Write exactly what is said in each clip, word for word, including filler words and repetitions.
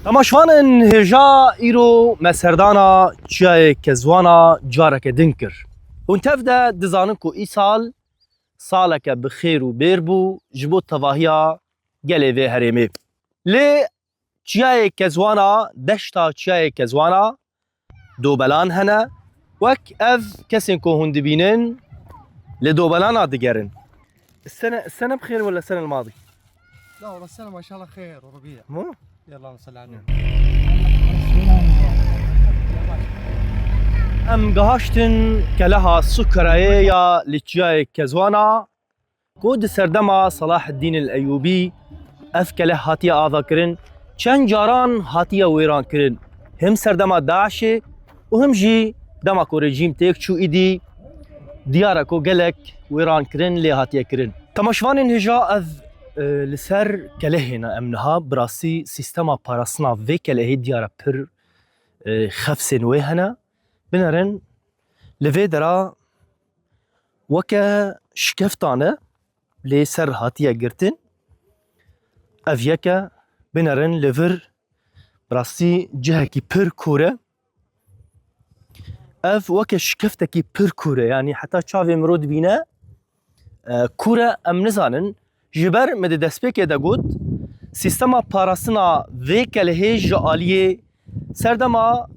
Temaşvanên hêja, îro me serdana Çiyayê Kezwana careke din kir. Hûn tev de dizanin ku îsal saleke bi xêr û bêr bû ji bo tevahiya gelê vê herêmê. Lê Çiyayê Kezwana, deşta Çiyayê Kezwana, dobelan hene. Wek ev kesên ku hûn dibînin, li dobelana digerin. Sene, sene bi xêr wala sene li ma bî? لا والله السنة ما شاء الله خير وربيع. Mu? يلا اللهم صل على النبي. Em gihaştin keleha Sukerayê ya li Çiyayê Kezwana. Ku di serdema Selaheddîn el Eyûbî ev keleh hatiye avakirin, çend caran hatiye wêrankirin, him serdema DAIŞê û him jî dema ku rejîm têk çû, îdî diyar e ku gelek wêrankirin lê hatiye kirin. Temaşvanên hêja, ev, e, li ser kelehê ne em niha, bi rastî sîstema parastina vê kelehê diyar e pir, e, xefsên wê hene. Binerin li vê dera weke şikeftan e lê ser hatiye girtin. Ev yek e, binerin li vir, bi rastî cihekî pir kûr e. Ev weke şikeftekî pir kûr e, yanî heta çavê mirov dibîne, e, kûr e, em nizanin. Ji ber min di destpêkê de got, sîstema parastina vê kelehê ji aliyê serdema,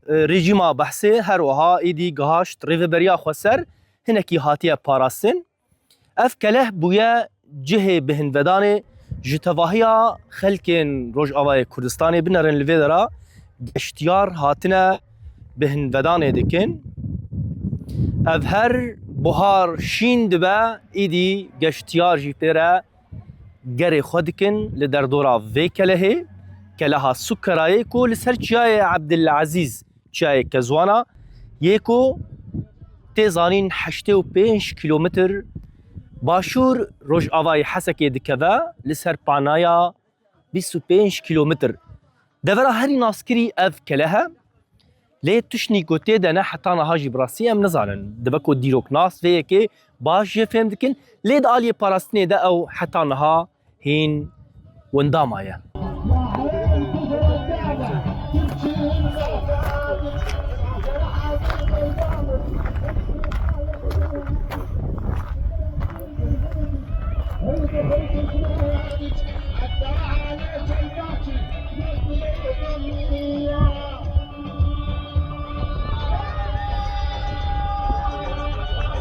e, rejîma Behsê her wiha êdî gihaşt rêveberiya xweser, hinekî hatiye parastin. Ev keleh bûye cihê bihinvedanê ji tevahiya xelkên Rojavayê Kurdistanê. Binerin li vê dera geştiyar hatine bihinvedanê dikin. Ev her buhar şîn dibe, îdî geştiyar jî pê re gerê xwe dikin li derdora vê kelehê, keleha Sukerayê ku li ser çiyayê Ebdilezîz, Çiyayê Kezwana, yê ku tê zanîn heştê û pênc kîlometr başûr rojavayê Hesekê dikeve, li ser panaya bîst û pênc kîlometr. Devera herî naskirî ev keleh e. Lê tiştî ku tê de ne heta niha jî bi rastî em nizanin. Dibe ku dîroknas vê yekê baş jê fêm dikin, lê di aliyê parastinê de ew heta niha hîn winda maye.